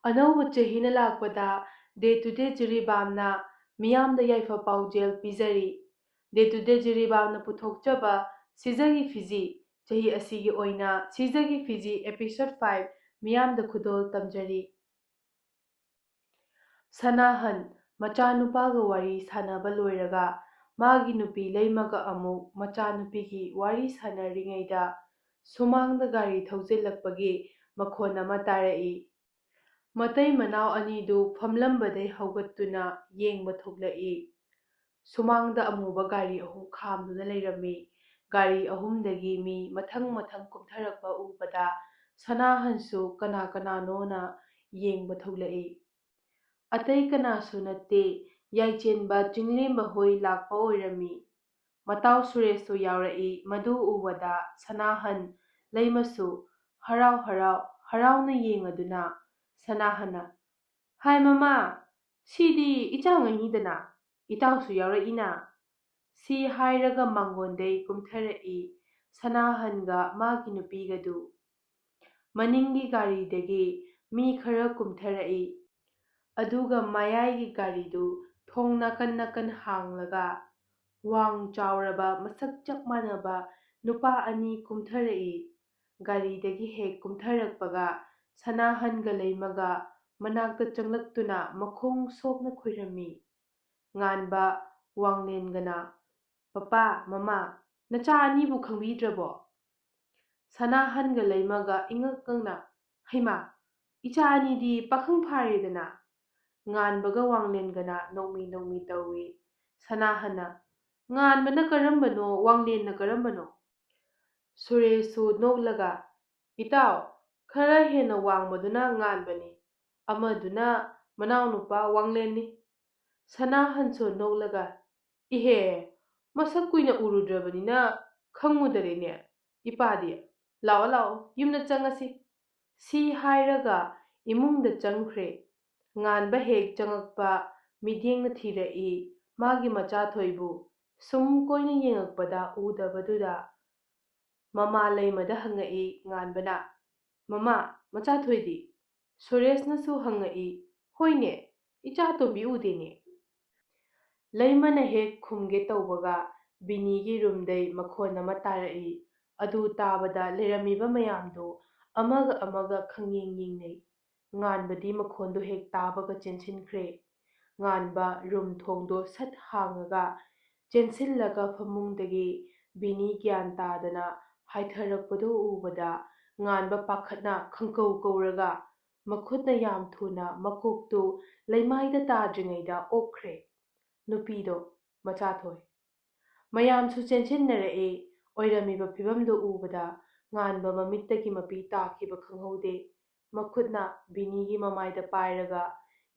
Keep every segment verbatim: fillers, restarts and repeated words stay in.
ꯑꯅꯧꯕ ꯆꯍꯤꯅ ꯂꯥꯛꯄꯗ Day to Day ꯖꯤꯔꯤꯕꯥꯝꯅ ꯃꯤꯌꯥꯝꯗ ꯌꯥꯏꯐ ꯄꯥꯎꯖꯦꯜ ꯄꯤꯖꯔꯤ꯫ Day to Day ꯖꯤꯔꯤꯕꯥꯝꯅ ꯄꯨꯊꯣꯛꯆꯕ ꯁꯤꯖꯒꯤ ꯐꯤꯖꯤ ꯆꯍꯤ ꯑꯁꯤꯒꯤ ꯑꯣꯏꯅ ꯁꯤꯖꯒꯤ ꯐꯤꯖꯤ episode five ꯃꯤꯌꯥꯝꯗ ꯈꯨꯗꯣꯜ ꯇꯝꯖꯔꯤ꯫ ꯁꯅꯥꯍꯟ ꯃꯆꯥꯅꯨꯄꯥꯒ ꯋꯥꯔꯤ ꯁꯥꯟꯅꯕ ꯂꯣꯏꯔꯒ ꯃꯥꯒꯤ ꯅꯨꯄꯤ ꯂꯩꯃꯒ ꯑꯃꯨꯛ ꯃꯆꯥꯅꯨꯄꯤꯒꯤ ꯋꯥꯔꯤ ꯁꯥꯟꯅꯔꯤꯉꯩꯗ ꯁꯨꯃꯥꯡꯗ ꯒꯥꯔꯤ ꯊꯧꯖꯤꯜꯂꯛꯄꯒꯤ ꯃꯈꯣꯟ ꯑꯃ ꯇꯥꯔꯛꯏ꯫ ꯃꯇꯩ ꯃꯅꯥꯎ ꯑꯅꯤꯗꯨ ꯐꯝꯂꯝꯕꯗꯩ ꯍꯧꯒꯠꯇꯨꯅ ꯌꯦꯡꯕ ꯊꯣꯛꯂꯛꯏ꯫ ꯁꯨꯃꯥꯡꯗ ꯑꯃꯨꯕ ꯒꯥꯔꯤ ꯑꯍꯨꯝ ꯈꯥꯝꯗꯨꯅ ꯂꯩꯔꯝꯃꯤ꯫ ꯒꯥꯔꯤ ꯑꯍꯨꯝꯗꯒꯤ ꯃꯤ ꯃꯊꯪ ꯃꯊꯪ ꯀꯨꯝꯊꯔꯛꯄ ꯎꯕꯗ ꯁꯅꯥꯍꯟꯁꯨ ꯀꯅꯥ ꯀꯅꯥꯅꯣꯅ ꯌꯦꯡꯕ ꯊꯣꯛꯂꯛꯏ꯫ ꯑꯇꯩ ꯀꯅꯥꯁꯨ ꯅꯠꯇꯦ, ꯌꯥꯏꯆꯦꯟꯕ ꯆꯤꯡꯂꯦꯝꯕ ꯍꯣꯏ ꯂꯥꯛꯄ ꯑꯣꯏꯔꯝꯃꯤ꯫ ꯃꯇꯥꯎ ꯁꯨꯔꯦꯁꯁꯨ ꯌꯥꯎꯔꯛꯏ꯫ ꯃꯗꯨ ꯎꯕꯗ ꯁꯅꯥꯍꯟ ꯂꯩꯃꯁꯨ ꯍꯔꯥꯎ ꯍꯔꯥꯎ ꯍꯔꯥꯎꯅ ꯌꯦꯡꯉꯗꯨꯅ ꯁꯅꯥꯍꯟꯅ, "ꯍꯥꯏ ꯃꯃꯥ, ꯁꯤꯗꯤ ꯏꯆꯥ ꯉꯩꯅꯤꯗꯅ, ꯏꯇꯥꯎꯁꯨ ꯌꯥꯎꯔꯛꯏꯅ?" ꯁꯤ ꯍꯥꯏꯔꯒ ꯃꯥꯡꯒꯣꯟꯗꯩ ꯀꯨꯝꯊꯔꯛꯏ ꯁꯅꯥꯍꯟꯒ ꯃꯥꯒꯤ ꯅꯨꯄꯤꯒꯗꯨ꯫ ꯃꯅꯤꯡꯒꯤ ꯒꯥꯔꯤꯗꯒꯤ ꯃꯤ ꯈꯔ ꯀꯨꯝꯊꯔꯛꯏ꯫ ꯑꯗꯨꯒ ꯃꯌꯥꯏꯒꯤ ꯒꯥꯔꯤꯗꯨ ꯊꯣꯡ ꯅꯥꯀꯟ ꯅꯥꯀꯟ ꯍꯥꯡꯂꯒ ꯋꯥꯡ ꯆꯥꯎꯔꯕ ꯃꯁꯛ ꯆꯞ ꯃꯥꯟꯅꯕ ꯅꯨꯄꯥ ꯑꯅꯤ ꯀꯨꯝꯊꯔꯛꯏ꯫ ꯒꯥꯔꯤꯗꯒꯤ ꯍꯦꯛ ꯀꯨꯝꯊꯔꯛꯄꯒ ꯁꯅꯥꯍꯟꯒ ꯂꯩꯃꯒ ꯃꯅꯥꯛꯇ ꯆꯪꯂꯛꯇꯨꯅ ꯃꯈꯣꯡ ꯁꯣꯛꯅ ꯈꯣꯏꯔꯝꯃꯤ꯫ ꯉꯥꯟꯕ ꯋꯥꯡꯂꯦꯟꯒꯅ, "ꯄꯄꯥ, ꯃꯃꯥ, ꯅꯆꯥ ꯑꯅꯤꯕꯨ ꯈꯪꯕꯤꯗ꯭ꯔꯕꯣ?" ꯁꯅꯥꯍꯟꯒ ꯂꯩꯃꯒ ꯏꯉꯛ ꯉꯛꯅ, "ꯍꯩꯃꯥ, ꯏꯆꯥ ꯑꯅꯤꯗꯤ ꯄꯥꯈꯪ ꯐꯥꯔꯦꯗꯅ!" ꯉꯥꯟꯕꯒ ꯋꯥꯡꯂꯦꯟꯒꯅ ꯅꯣꯡꯃꯤ ꯅꯣꯡꯃꯤ ꯇꯧꯏ꯫ ꯁꯅꯥꯍꯟꯅ, "ꯉꯥꯟꯕꯅ ꯀꯔꯝꯕꯅꯣ, ꯋꯥꯡꯂꯦꯟꯅ ꯀꯔꯝꯕꯅꯣ?" ꯁꯨꯔꯦꯁꯁꯨ ꯅꯣꯛꯂꯒ, "ꯏꯇꯥꯎ, ꯈꯔ ꯍꯦꯟꯅ ꯋꯥꯡꯕꯗꯨꯅ ꯉꯥꯟꯕꯅꯤ, ꯑꯃꯗꯨꯅ ꯃꯅꯥꯎꯅꯨꯄꯥ ꯋꯥꯡꯂꯦꯟꯅꯤ꯫" ꯁꯅꯥꯍꯟꯁꯨ ꯅꯣꯛꯂꯒ, "ꯏꯍꯦ, ꯃꯁꯛ ꯀꯨꯏꯅ ꯎꯔꯨꯗ꯭ꯔꯕꯅꯤꯅ ꯈꯪꯉꯨꯗꯔꯦꯅꯦ ꯏꯄꯥꯗꯤ꯫ ꯂꯥꯛꯑꯣ, ꯂꯥꯛꯑꯣ, ꯌꯨꯝꯗ ꯆꯪꯉꯁꯤ꯫" ꯁꯤ ꯍꯥꯏꯔꯒ ꯏꯃꯨꯡꯗ ꯆꯪꯈ꯭ꯔꯦ꯫ ꯉꯥꯟꯕ ꯍꯦꯛ ꯆꯪꯉꯛꯄ ꯃꯤꯠꯌꯦꯡꯅ ꯊꯤꯔꯛꯏ꯫ ꯃꯥꯒꯤ ꯃꯆꯥꯊꯣꯏꯕꯨ ꯁꯨꯝ ꯀꯣꯏꯅ ꯌꯦꯡꯉꯛꯄꯗ ꯎꯗꯕꯗꯨꯗ ꯃꯃꯥ ꯂꯩꯃꯗ ꯍꯪꯉꯛꯏ ꯉꯥꯟꯕꯅ, "ꯃꯃꯥ, ꯃꯆꯥꯊꯣꯏꯗꯤ?" ꯁꯨꯔꯦꯁꯅꯁꯨ ꯍꯪꯉꯛꯏ, "ꯍꯣꯏꯅꯦ, ꯏꯆꯥ ꯇꯣꯝꯕꯤ ꯎꯗꯦꯅꯦ?" ꯂꯩꯃꯅ ꯍꯦꯛ ꯈꯨꯝꯒꯦ ꯇꯧꯕꯒ ꯕꯤꯅꯤꯒꯤ ꯔꯨꯝꯗꯩ ꯃꯈꯣꯟ ꯑꯃ ꯇꯥꯔꯛꯏ꯫ ꯑꯗꯨ ꯇꯥꯕꯗ ꯂꯩꯔꯝꯃꯤꯕ ꯃꯌꯥꯝꯗꯨ ꯑꯃꯒ ꯑꯃꯒ ꯈꯪꯌꯦꯡ ꯌꯦꯡꯅꯩ꯫ ꯉꯥꯟꯕꯗꯤ ꯃꯈꯣꯟꯗꯨ ꯍꯦꯛ ꯇꯥꯕꯒ ꯆꯦꯟꯁꯤꯟꯈ꯭ꯔꯦ꯫ ꯉꯥꯟꯕ ꯔꯨꯝ ꯊꯣꯡꯗꯣ ꯁꯠ ꯍꯥꯡꯉꯒ ꯆꯦꯟꯁꯤꯜꯂꯒ ꯐꯃꯨꯡꯗꯒꯤ ꯕꯤꯅꯤ ꯒ꯭ꯌꯥꯟ ꯇꯥꯗꯅ ꯍꯥꯏꯊꯔꯛꯄꯗꯨ ꯎꯕꯗ ꯉꯥꯟꯕ ꯄꯥꯈꯠꯅ ꯈꯪꯀꯧ ꯀꯧꯔꯒ ꯃꯈꯨꯠꯅ ꯌꯥꯝ ꯊꯨꯅ ꯃꯀꯣꯛꯇꯨ ꯂꯩꯃꯥꯏꯗ ꯇꯥꯗ꯭ꯔꯤꯉꯩꯗ ꯑꯣꯛꯈ꯭ꯔꯦ꯫ ꯅꯨꯄꯤꯗꯣ ꯃꯆꯥ ꯊꯣꯛꯏ꯫ ꯃꯌꯥꯝꯁꯨ ꯆꯦꯟꯁꯤꯟꯅꯔꯛꯏ꯫ ꯑꯣꯏꯔꯝꯃꯤꯕ ꯐꯤꯕꯝꯗꯨ ꯎꯕꯗ ꯉꯥꯟꯕ ꯃꯃꯤꯠꯇꯒꯤ ꯃꯄꯤ ꯇꯥꯈꯤꯕ ꯈꯪꯍꯧꯗꯦ꯫ ꯃꯈꯨꯠꯅ ꯕꯤꯅꯤꯒꯤ ꯃꯃꯥꯏꯗ ꯄꯥꯏꯔꯒ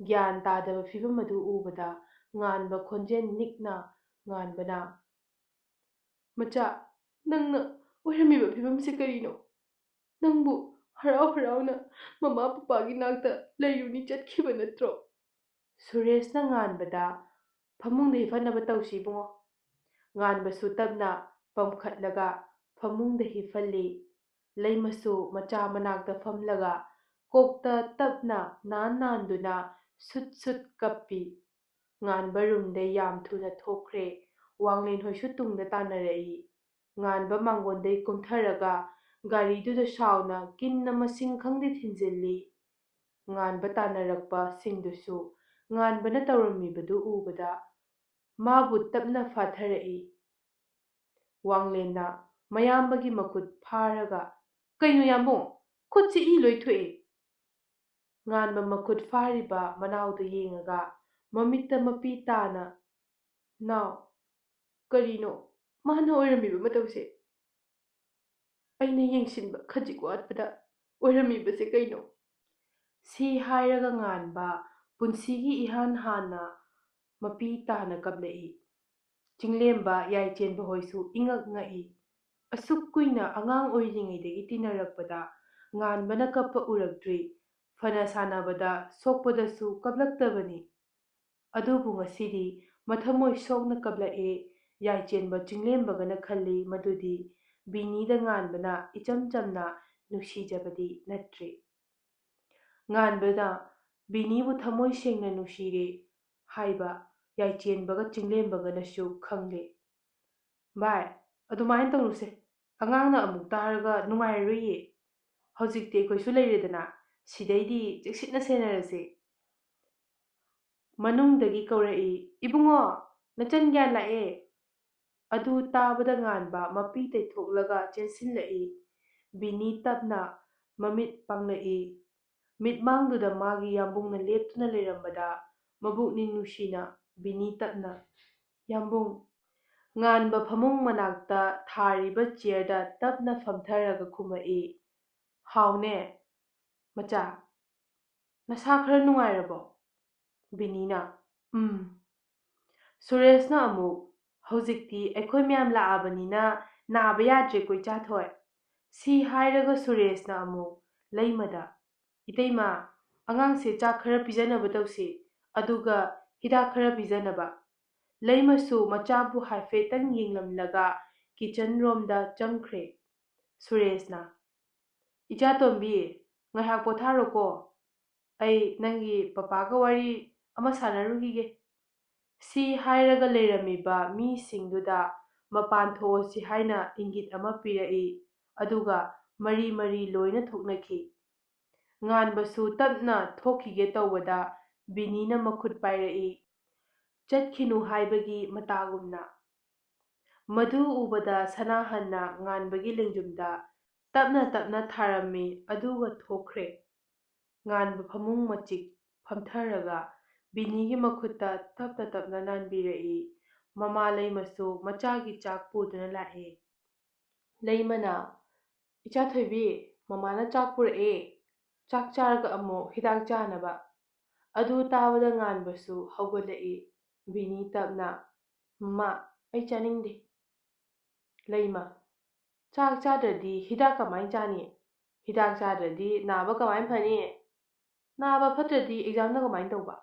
ꯒ꯭ꯌꯥꯟ ꯇꯥꯗꯕ ꯐꯤꯕꯝ ꯑꯗꯨ ꯎꯕꯗ ꯉꯥꯟꯕ ꯈꯣꯟꯖꯦꯜ ꯅꯤꯛꯅ ꯉꯥꯟꯕꯅ, "ꯃꯆꯥ, ꯅꯪꯅ ꯑꯣꯏꯔꯝꯃꯤꯕ ꯐꯤꯕꯝꯁꯤ ꯀꯔꯤꯅꯣ? ꯅꯪꯕꯨ ꯍꯔꯥꯎ ꯍꯔꯥꯎꯅ ꯃꯃꯥ ꯄꯄꯥꯒꯤ ꯅꯥꯛꯇ ꯂꯩꯔꯨꯅꯤ ꯆꯠꯈꯤꯕ ꯅꯠꯇ꯭ꯔꯣ?" ꯁꯨꯔꯦꯁꯅ ꯉꯥꯟꯕꯗ, "ꯐꯃꯨꯡꯗ ꯍꯤꯞꯍꯟꯅꯕ ꯇꯧꯁꯤ ꯏꯕꯨꯡꯉꯣ꯫" ꯉꯥꯟꯕꯁꯨ ꯇꯞꯅ ꯄꯝꯈꯠꯂꯒ ꯐꯃꯨꯡꯗ ꯍꯤꯞꯍꯜꯂꯤ꯫ ꯂꯩꯃꯁꯨ ꯃꯆꯥ ꯃꯅꯥꯛꯇ ꯐꯝꯂꯒ ꯀꯣꯛꯇ ꯇꯞꯅ ꯅꯥꯟ ꯅꯥꯟꯗꯨꯅ ꯁꯨꯠ ꯁꯨꯠ ꯀꯞꯄꯤ꯫ ꯉꯥꯟꯕ ꯔꯨꯝꯗꯩ ꯌꯥꯝ ꯊꯨꯅ ꯊꯣꯛꯈ꯭ꯔꯦ꯫ ꯋꯥꯡꯂꯦꯟ ꯍꯣꯏꯁꯨ ꯇꯨꯡꯗ ꯇꯥꯟꯅꯔꯛꯏ꯫ ꯉꯥꯟꯕ ꯃꯥꯡꯒꯣꯟꯗꯩ ꯀꯨꯝꯊꯔꯒ ꯒꯥꯔꯤꯗꯨꯗ ꯁꯥꯎꯅ ꯀꯤꯟꯅ ꯃꯁꯤꯡ ꯈꯪꯗꯦ ꯊꯤꯟꯖꯤꯜꯂꯤ꯫ ꯉꯥꯟꯕ ꯇꯥꯟꯅꯔꯛꯄꯁꯤꯡꯗꯨꯁꯨ ꯉꯥꯟꯕꯅ ꯇꯧꯔꯝꯃꯤꯕꯗꯨ ꯎꯕꯗ ꯃꯥꯕꯨ ꯇꯞꯅ ꯐꯥꯊꯔꯛꯏ꯫ ꯋꯥꯡꯂꯦꯟꯅ ꯃꯌꯥꯝꯕꯒꯤ ꯃꯈꯨꯠ ꯐꯥꯔꯒ, "ꯀꯩꯅꯣ ꯌꯥꯝꯕꯨꯡ, ꯈꯨꯠꯁꯤ ꯏ ꯂꯣꯏ ꯊꯣꯛꯑꯦ!" ꯉꯥꯟꯕ ꯃꯈꯨꯠ ꯐꯥꯔꯤꯕ ꯃꯅꯥꯎꯗꯨ ꯌꯦꯡꯉꯒ ꯃꯃꯤꯠꯇ ꯃꯄꯤ ꯇꯥꯅ, "ꯅꯥꯎ, ꯀꯔꯤꯅꯣ ꯃꯥꯅ ꯑꯣꯏꯔꯝꯃꯤꯕ ꯃꯇꯧꯁꯦ? ꯑꯩꯅ ꯌꯦꯡꯁꯤꯟꯕ ꯈꯖꯤꯛ ꯋꯥꯠꯄꯗ ꯑꯣꯏꯔꯝꯃꯤꯕꯁꯦ ꯀꯩꯅꯣ?" ꯁꯤ ꯍꯥꯏꯔꯒ ꯉꯥꯟꯕ ꯄꯨꯟꯁꯤꯒꯤ ꯏꯍꯥꯟ ꯍꯥꯟꯅ ꯃꯄꯤ ꯇꯥꯅ ꯀꯞꯂꯛꯏ꯫ ꯆꯤꯡꯂꯦꯝꯕ ꯌꯥꯏꯆꯦꯟꯕ ꯍꯣꯏꯁꯨ ꯏꯉꯛ ꯉꯛꯏ꯫ ꯑꯁꯨꯛ ꯀꯨꯏꯅ ꯑꯉꯥꯡ ꯑꯣꯏꯔꯤꯉꯩꯗꯒꯤ ꯇꯤꯟꯅꯔꯛꯄꯗ ꯉꯥꯟꯕꯅ ꯀꯞꯄ ꯎꯔꯛꯇ꯭ꯔꯤ꯫ ꯐꯅ ꯁꯥꯟꯅꯕꯗ ꯁꯣꯛꯄꯗꯁꯨ ꯀꯞꯂꯛꯇꯕꯅꯤ꯫ ꯑꯗꯨꯕꯨ ꯉꯁꯤꯗꯤ ꯃꯊꯃꯣꯏ ꯁꯣꯛꯅ ꯀꯞꯂꯛꯑꯦ꯫ ꯌꯥꯏꯆꯦꯟꯕ ꯆꯤꯡꯂꯦꯝꯕꯒꯅ ꯈꯜꯂꯤ ꯃꯗꯨꯗꯤ ꯕꯤꯅꯤꯗ ꯉꯥꯟꯕꯅ ꯏꯆꯝ ꯆꯝꯅ ꯅꯨꯡꯁꯤꯖꯕꯗꯤ ꯅꯠꯇ꯭ꯔꯦ꯫ ꯉꯥꯟꯕꯅ ꯕꯤꯅꯤꯕꯨ ꯊꯃꯣꯏ ꯁꯦꯡꯅ ꯅꯨꯡꯁꯤꯔꯦ ꯍꯥꯏꯕ ꯌꯥꯏꯆꯦꯟꯕꯒ ꯆꯤꯡꯂꯦꯝꯕꯒꯅꯁꯨ ꯈꯪꯂꯦ꯫ "ꯚꯥꯏ, ꯑꯗꯨꯃꯥꯏꯅ ꯇꯧꯅꯨꯁꯦ꯫ ꯑꯉꯥꯡꯅ ꯑꯃꯨꯛ ꯇꯥꯔꯒ ꯅꯨꯡꯉꯥꯏꯔꯔꯣꯏꯌꯦ꯫ ꯍꯧꯖꯤꯛꯇꯤ ꯑꯩꯈꯣꯏꯁꯨ ꯂꯩꯔꯦꯗꯅ, ꯁꯤꯗꯩꯗꯤ ꯆꯦꯛꯁꯤꯟꯅ ꯁꯦꯟꯅꯔꯁꯦ"꯫ ꯃꯅꯨꯡꯗꯒꯤ ꯀꯧꯔꯛꯏ, "ꯏꯕꯨꯡꯉꯣ, ꯅꯆꯟ ꯒ꯭ꯌꯥꯟ ꯂꯥꯛꯑꯦ"꯫ ꯑꯗꯨ ꯇꯥꯕꯗ ꯉꯥꯟꯕ ꯃꯄꯤ ꯇꯩꯊꯣꯛꯂꯒ ꯆꯦꯟꯁꯤꯜꯂꯛꯏ꯫ ꯕꯤꯅꯤ ꯇꯞꯅ ꯃꯃꯤꯠ ꯄꯥꯡꯂꯛꯏ꯫ ꯃꯤꯠꯃꯥꯡꯗꯨꯗ ꯃꯥꯒꯤ ꯌꯥꯝꯕꯨꯡꯅ ꯂꯦꯞꯇꯨꯅ ꯂꯩꯔꯝꯕꯗ ꯃꯕꯨꯛꯅꯤꯡ ꯅꯨꯡꯁꯤꯅ ꯕꯤꯅꯤ ꯇꯞꯅ, "ꯌꯥꯝꯕꯨꯡ"꯫ ꯉꯥꯟꯕ ꯐꯃꯨꯡ ꯃꯅꯥꯛꯇ ꯊꯥꯔꯤꯕ ꯆꯤꯌꯔꯗ ꯇꯞꯅ ꯐꯝꯊꯔꯒ ꯈꯨꯝꯃꯛꯏ, "ꯍꯥꯎꯅꯦ, ꯃꯆꯥ꯫ ꯅꯁꯥ ꯈꯔ ꯅꯨꯡꯉꯥꯏꯔꯕꯣ?" ꯕꯤꯅꯤꯅ, "ꯎꯝ"꯫ ꯁꯨꯔꯦꯁꯅ ꯑꯃꯨꯛ, "ꯍꯧꯖꯤꯛꯇꯤ ꯑꯩꯈꯣꯏ ꯃꯌꯥꯝ ꯂꯥꯛꯑꯕꯅꯤꯅ ꯅꯥꯕ ꯌꯥꯗ꯭ꯔꯦꯀꯣ, ꯏꯆꯥꯊꯣꯏ"꯫ ꯁꯤ ꯍꯥꯏꯔꯒ ꯁꯨꯔꯦꯁꯅ ꯑꯃꯨꯛ ꯂꯩꯃꯗ, "ꯏꯇꯩꯃ, ꯑꯉꯥꯡꯁꯦ ꯆꯥꯛ ꯈꯔ ꯄꯤꯖꯅꯕ ꯇꯧꯁꯤ, ꯑꯗꯨꯒ ꯍꯤꯗꯥꯛ ꯈꯔ ꯄꯤꯖꯅꯕ"꯫ ꯂꯩꯃꯁꯨ ꯃꯆꯥꯕꯨ ꯍꯥꯏꯐꯦꯠꯇꯪ ꯌꯦꯡꯂꯝꯂꯒ ꯀꯤꯆꯟ ꯔꯣꯝꯗ ꯆꯪꯈ꯭ꯔꯦ꯫ ꯁꯨꯔꯦꯁꯅ, "ꯏꯆꯥꯇꯣꯝꯕꯤ, ꯉꯥꯏꯍꯥꯛ ꯄꯣꯊꯥꯔꯣꯀꯣ꯫ ꯑꯩ ꯅꯪꯒꯤ ꯄꯄꯥꯒ ꯋꯥꯔꯤ ꯑꯃ ꯁꯥꯟꯅꯔꯨꯈꯤꯒꯦ"꯫ ꯁꯤ ꯍꯥꯏꯔꯒ ꯂꯩꯔꯝꯃꯤꯕ ꯃꯤꯁꯤꯡꯗꯨꯗ ꯃꯄꯥꯟ ꯊꯣꯛꯑꯁꯤ ꯍꯥꯏꯅ ꯏꯪꯒꯤꯠ ꯑꯃ ꯄꯤꯔꯛꯏ, ꯑꯗꯨꯒ ꯃꯔꯤ ꯃꯔꯤ ꯂꯣꯏꯅ ꯊꯣꯛꯅꯈꯤ꯫ ꯉꯥꯟꯕꯁꯨ ꯇꯞꯅ ꯊꯣꯛꯈꯤꯒꯦ ꯇꯧꯕꯗ ꯕꯤꯅꯤꯅ ꯃꯈꯨꯠ ꯄꯥꯏꯔꯛꯏ, ꯆꯠꯈꯤꯅꯨ ꯍꯥꯏꯕꯒꯤ ꯃꯇꯥꯒꯨꯝꯅ꯫ ꯃꯗꯨ ꯎꯕꯗ ꯁꯅꯥꯍꯟꯅ ꯉꯥꯟꯕꯒꯤ ꯂꯦꯡꯖꯨꯝꯗ ꯇꯞꯅ ꯇꯞꯅ ꯊꯥꯔꯝꯃꯤ, ꯑꯗꯨꯒ ꯊꯣꯛꯈ꯭ꯔꯦ꯫ ꯉꯥꯟꯕ ꯐꯃꯨꯡ ꯃꯆꯤꯛ ꯐꯝꯊꯔꯒ ꯕꯤꯅꯤꯒꯤ ꯃꯈꯨꯠꯇ ꯇꯞꯅ ꯇꯞꯅ ꯅꯥꯟꯕꯤꯔꯛꯏ꯫ ꯃꯃꯥ ꯂꯩꯃꯁꯨ ꯃꯆꯥꯒꯤ ꯆꯥꯛ ꯄꯨꯗꯨꯅ ꯂꯥꯛꯏ꯫ ꯂꯩꯃꯅ, "ꯏꯆꯥ ꯊꯣꯏꯕꯤ, ꯃꯃꯥꯅ ꯆꯥꯛ ꯄꯨꯔꯛꯑꯦ꯫ ꯆꯥꯛ ꯆꯥꯔꯒ ꯑꯃꯨꯛ ꯍꯤꯗꯥꯛ ꯆꯥꯅꯕ"꯫ ꯑꯗꯨ ꯇꯥꯕꯗ ꯉꯥꯟꯕꯁꯨ ꯍꯧꯒꯠꯂꯛꯏ꯫ ꯕꯤꯅꯤ ꯇꯞꯅ, "ꯃꯃꯥ, ꯑꯩ ꯆꯥꯅꯤꯡꯗꯦ"꯫ ꯂꯩꯃ, "ꯆꯥꯛ ꯆꯥꯗ꯭ꯔꯗꯤ ꯍꯤꯗꯥꯛ ꯀꯃꯥꯏꯅ ꯆꯥꯅꯤ? ꯍꯤꯗꯥꯛ ꯆꯥꯗ꯭ꯔꯗꯤ ꯅꯥꯕ ꯀꯃꯥꯏꯅ ꯐꯅꯤ? ꯅꯥꯕ ꯐꯠꯇ꯭ꯔꯗꯤ ꯑꯦꯛꯖꯥꯝꯅ ꯀꯃꯥꯏꯅ ꯇꯧꯕ?"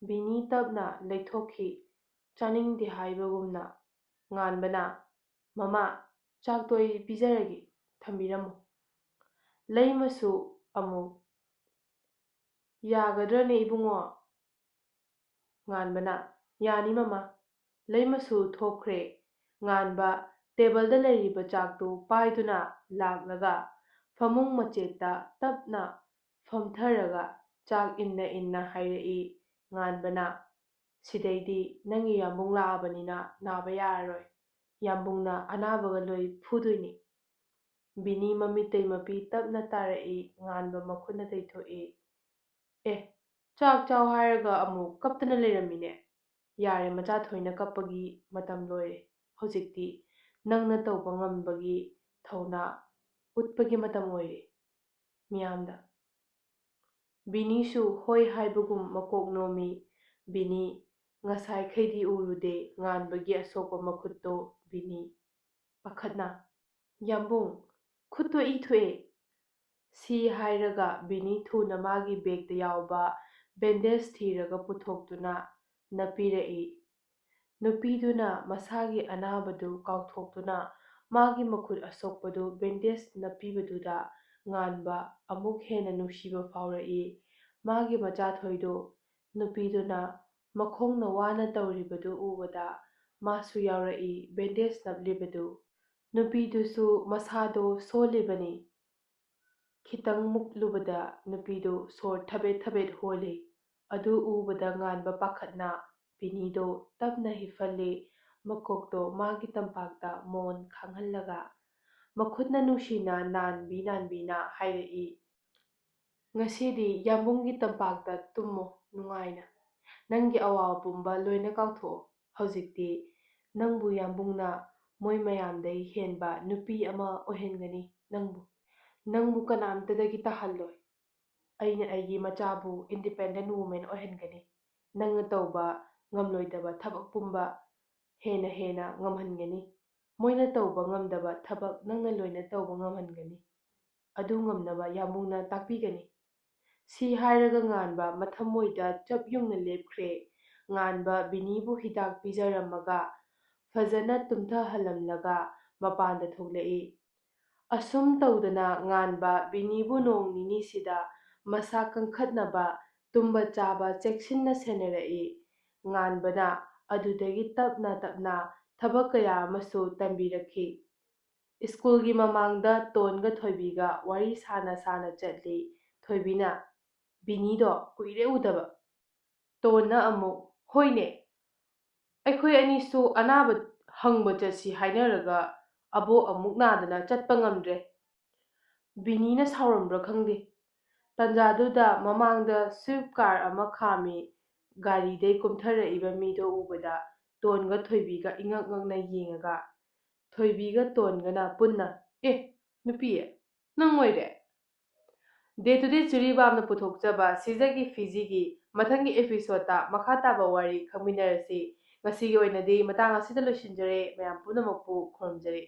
ꯕꯤꯅꯤ ꯇꯞꯅ ꯂꯩꯊꯣꯛꯈꯤ, ꯆꯥꯅꯤꯡꯗꯦ ꯍꯥꯏꯕꯒꯨꯝꯅ꯫ ꯉꯥꯟꯕꯅ, "ꯃꯃꯥ, ꯆꯥꯛꯇꯣ ꯑꯩ ꯄꯤꯖꯔꯒꯦ, ꯊꯝꯕꯤꯔꯝꯃꯣ"꯫ ꯂꯩꯃꯁꯨ ꯑꯃꯨꯛ, "ꯌꯥꯒꯗ꯭ꯔꯅꯦ ꯏꯕꯨꯡꯉꯣ?" ꯉꯥꯟꯕꯅ, "ꯌꯥꯅꯤ ꯃꯃꯥ꯫" ꯂꯩꯃꯁꯨ ꯊꯣꯛꯈ꯭ꯔꯦ꯫ ꯉꯥꯟꯕ ꯇꯦꯕꯜꯗ ꯂꯩꯔꯤꯕ ꯆꯥꯛꯇꯨ ꯄꯥꯏꯗꯨꯅ ꯂꯥꯛꯂꯒ ꯐꯃꯨꯡ ꯃꯆꯦꯠꯇ ꯇꯞꯅ ꯐꯝꯊꯔꯒ ꯆꯥꯛ ꯏꯟꯅ ꯏꯟꯅ ꯍꯥꯏꯔꯛꯏ꯫ ꯉꯥꯟꯕꯅ, "ꯁꯤꯗꯩꯗꯤ ꯅꯪꯒꯤ ꯌꯥꯝꯕꯨꯡ ꯂꯥꯛꯑꯕꯅꯤꯅ ꯅꯥꯕ ꯌꯥꯔꯔꯣꯏ꯫ ꯌꯥꯝꯕꯨꯡꯅ ꯑꯅꯥꯕꯒ ꯂꯣꯏ ꯐꯨꯗꯣꯏꯅꯤ꯫" ꯕꯤꯅꯤ ꯃꯃꯤꯠꯇꯩ ꯃꯄꯤ ꯇꯞꯅ ꯇꯥꯔꯛꯏ꯫ ꯉꯥꯟꯕ ꯃꯈꯨꯠꯅ ꯇꯩꯊꯣꯛꯏ꯫ "ꯑꯦ, ꯆꯥꯛ ꯆꯥꯎ ꯍꯥꯏꯔꯒ ꯑꯃꯨꯛ ꯀꯞꯇꯅ ꯂꯩꯔꯝꯃꯤꯅꯦ꯫ ꯌꯥꯔꯦ, ꯃꯆꯥ ꯊꯣꯏꯅ ꯀꯞꯄꯒꯤ ꯃꯇꯝ ꯂꯣꯏꯔꯦ꯫ ꯍꯧꯖꯤꯛꯇꯤ ꯅꯪꯅ ꯇꯧꯕ ꯉꯝꯕꯒꯤ ꯊꯧꯅꯥ ꯎꯠꯄꯒꯤ ꯃꯇꯝ ꯑꯣꯏꯔꯦ ꯃꯤꯌꯥꯝꯗ꯫" ꯕꯤꯅꯤꯁꯨ ꯍꯣꯏ ꯍꯥꯏꯕꯒꯨꯝ ꯃꯀꯣꯛ ꯅꯣꯝꯃꯤ꯫ ꯕꯤꯅꯤ ꯉꯁꯥꯏꯈꯩꯗꯤ ꯎꯔꯨꯗꯦ ꯉꯥꯟꯕꯒꯤ ꯑꯁꯣꯛꯄ ꯃꯈꯨꯠꯇꯣ꯫ ꯕꯤꯅꯤ ꯄꯥꯈꯠꯅ, "ꯌꯥꯝꯕꯨꯡ, ꯈꯨꯠꯇꯣ ꯏ ꯊꯣꯛꯑꯦ꯫" ꯁꯤ ꯍꯥꯏꯔꯒ ꯕꯤꯅꯤ ꯊꯨꯅ ꯃꯥꯒꯤ ꯕꯦꯒꯇ ꯌꯥꯎꯕ ꯕꯦꯟꯗꯦꯖ ꯊꯤꯔꯒ ꯄꯨꯊꯣꯛꯇꯨꯅ ꯅꯞꯄꯤꯔꯛꯏ꯫ ꯅꯨꯄꯤꯗꯨꯅ ꯃꯁꯥꯒꯤ ꯑꯅꯥꯕꯗꯨ ꯀꯥꯎꯊꯣꯛꯇꯨꯅ ꯃꯥꯒꯤ ꯃꯈꯨꯠ ꯑꯁꯣꯛꯄꯗꯨ ꯕꯦꯟꯗꯦꯖ ꯅꯞꯄꯤꯕꯗꯨꯗ ꯉꯥꯟꯕ ꯑꯃꯨꯛ ꯍꯦꯟꯅ ꯅꯨꯡꯁꯤꯕ ꯐꯥꯎꯔꯛꯏ꯫ ꯃꯥꯒꯤ ꯃꯆꯥꯊꯣꯏꯗꯨ ꯅꯨꯄꯤꯗꯨꯅ ꯃꯈꯣꯡꯅ ꯋꯥꯅ ꯇꯧꯔꯤꯕꯗꯨ ꯎꯕꯗ ꯃꯥꯁꯨ ꯌꯥꯎꯔꯛꯏ ꯕꯦꯟꯗꯦꯖ ꯅꯞꯂꯤꯕꯗꯨ꯫ ꯅꯨꯄꯤꯗꯨꯁꯨ ꯃꯁꯥꯗꯣ ꯁꯣꯜꯂꯤꯕꯅꯤ꯫ ꯈꯤꯇꯪ ꯃꯨꯛꯂꯨꯕꯗ ꯅꯨꯄꯤꯗꯨ ꯁꯣꯔ ꯊꯕꯦꯠ ꯊꯕꯦꯠ ꯍꯣꯜꯂꯤ꯫ ꯑꯗꯨ ꯎꯕꯗ ꯉꯥꯟꯕ ꯄꯥꯈꯠꯅ ꯕꯤꯅꯤꯗꯣ ꯇꯞꯅ ꯍꯤꯞꯍꯜꯂꯤ, ꯃꯀꯣꯛꯇꯣ ꯃꯥꯒꯤ ꯇꯝꯄꯥꯛꯇ ꯃꯣꯟ ꯈꯥꯡꯍꯜꯂꯒ꯫ ꯃꯈꯨꯠꯅ ꯅꯨꯡꯁꯤꯅ ꯅꯥꯟꯕꯤ ꯅꯥꯟꯕꯤꯅ ꯍꯥꯏꯔꯛꯏ, "ꯉꯁꯤꯗꯤ ꯌꯥꯝꯕꯨꯡꯒꯤ ꯇꯝꯄꯥꯛꯇ ꯇꯨꯝꯃꯣ ꯅꯨꯡꯉꯥꯏꯅ꯫ ꯅꯪꯒꯤ ꯑꯋꯥꯕ ꯄꯨꯝꯕ ꯂꯣꯏꯅ ꯀꯥꯎꯊꯣꯛꯑꯣ꯫ ꯍꯧꯖꯤꯛꯇꯤ ꯅꯪꯕꯨ ꯌꯥꯝꯕꯨꯡꯅ ꯃꯣꯏ ꯃꯌꯥꯝꯗꯩ ꯍꯦꯟꯕ ꯅꯨꯄꯤ ꯑꯃ ꯑꯣꯏꯍꯟꯒꯅꯤ ꯅꯪꯕꯨ꯫ ꯅꯪꯕꯨ ꯀꯅꯥꯝꯇꯗꯒꯤ ꯇꯥꯍꯜꯂꯣꯏ꯫ ꯑꯩꯅ ꯑꯩꯒꯤ ꯃꯆꯥꯕꯨ ꯏꯟꯗꯤꯄꯦꯟꯗꯦꯟ ꯋꯨꯃꯦꯟ ꯑꯣꯏꯍꯟꯒꯅꯤ꯫ ꯅꯪꯅ ꯇꯧꯕ ꯉꯝꯂꯣꯏꯗꯕ ꯊꯕꯛ ꯄꯨꯝꯕ ꯍꯦꯟꯅ ꯍꯦꯟꯅ ꯉꯝꯍꯟꯒꯅꯤ꯫ ꯃꯣꯏꯅ ꯇꯧꯕ ꯉꯝꯗꯕ ꯊꯕꯛ ꯅꯪꯅ ꯂꯣꯏꯅ ꯇꯧꯕ ꯉꯝꯍꯟꯒꯅꯤ꯫ ꯑꯗꯨ ꯉꯝꯅꯕ ꯌꯥꯝꯕꯨꯡꯅ ꯇꯥꯛꯄꯤꯒꯅꯤ꯫" ꯁꯤ ꯍꯥꯏꯔꯒ ꯉꯥꯟꯕ ꯃꯊꯃꯣꯏꯗ ꯆꯞ ꯌꯨꯡꯅ ꯂꯦꯞꯈ꯭ꯔꯦ꯫ ꯉꯥꯟꯕ ꯕꯤꯅꯤꯕꯨ ꯍꯤꯗꯥꯛ ꯄꯤꯖꯔꯝꯃꯒ ꯐꯖꯅ ꯇꯨꯝꯊꯍꯜꯂꯝꯂꯒ ꯃꯄꯥꯟꯗ ꯊꯣꯛꯂꯛꯏ꯫ ꯑꯁꯨꯝ ꯇꯧꯗꯅ ꯉꯥꯟꯕ ꯕꯤꯅꯤꯕꯨ ꯅꯣꯡ ꯅꯤꯅꯤꯁꯤꯗ ꯃꯁꯥ ꯀꯟꯈꯠꯅꯕ, ꯇꯨꯝꯕ ꯆꯥꯕ ꯆꯦꯛꯁꯤꯟꯅ ꯁꯦꯟꯅꯔꯛꯏ꯫ ꯉꯥꯟꯕꯅ ꯑꯗꯨꯗꯒꯤ ꯇꯞꯅ ꯇꯞꯅ ꯊꯕꯛ ꯀꯌꯥ ꯑꯃꯁꯨ ꯇꯝꯕꯤꯔꯛꯈꯤ꯫ ꯁ꯭ꯀꯨꯜꯒꯤ ꯃꯃꯥꯡꯗ ꯇꯣꯟꯒ ꯊꯣꯏꯕꯤꯒ ꯋꯥꯔꯤ ꯁꯥꯅ ꯁꯥꯅ ꯆꯠꯂꯤ꯫ ꯊꯣꯏꯕꯤꯅ, "ꯕꯤꯅꯤꯗꯣ ꯀꯨꯏꯔꯦ ꯎꯗꯕ꯫" ꯇꯣꯟꯅ ꯑꯃꯨꯛ, "ꯍꯣꯏꯅꯦ, ꯑꯩꯈꯣꯏ ꯑꯅꯤꯁꯨ ꯑꯅꯥꯕ ꯍꯪꯕ ꯆꯠꯁꯤ ꯍꯥꯏꯅꯔꯒ ꯑꯕꯣꯛ ꯑꯃꯨꯛ ꯅꯥꯗꯅ ꯆꯠꯄ ꯉꯝꯗ꯭ꯔꯦ꯫" ꯕꯤꯅꯤꯅ ꯁꯥꯎꯔꯝꯕ꯭ꯔꯥ ꯈꯪꯗꯦ꯫ ꯇꯥꯟꯖꯥꯗꯨꯗ ꯃꯃꯥꯡꯗ ꯁ꯭ꯋꯤꯐ ꯀꯥꯔ ꯑꯃ ꯈꯥꯝꯃꯤ꯫ ꯒꯥꯔꯤꯗꯩ ꯀꯨꯝꯊꯔꯛꯏꯕ ꯃꯤꯗꯣ ꯎꯕꯗ ꯇꯣꯟꯒ ꯊꯣꯏꯕꯤꯒ ꯏꯉꯛ ꯉꯛꯅ ꯌꯦꯡꯉꯒ, ꯊꯣꯏꯕꯤꯒ ꯇꯣꯟꯒꯅ ꯄꯨꯟꯅ, "ꯑꯦ, ꯅꯨꯄꯤ, ꯅꯪ ꯑꯣꯏꯔꯦ?" ꯗꯦ ꯇꯨꯗꯦ ꯆꯨꯔꯤꯕꯥꯝꯅ ꯄꯨꯊꯣꯛꯆꯕ ꯁꯤꯖꯒꯤ ꯐꯤꯖꯤꯒꯤ ꯃꯊꯪꯒꯤ ꯑꯦꯄꯤꯁꯣꯗꯇ ꯃꯈꯥ ꯇꯥꯕ ꯋꯥꯔꯤ ꯈꯪꯃꯤꯟꯅꯔꯁꯤ꯫ ꯉꯁꯤꯒꯤ ꯑꯣꯏꯅꯗꯤ ꯃꯇꯥꯡ ꯑꯁꯤꯗ ꯂꯣꯏꯁꯤꯟꯖꯔꯦ꯫ ꯃꯌꯥꯝ ꯄꯨꯝꯅꯃꯛꯄꯨ ꯈꯨꯔꯨꯝꯖꯔꯤ꯫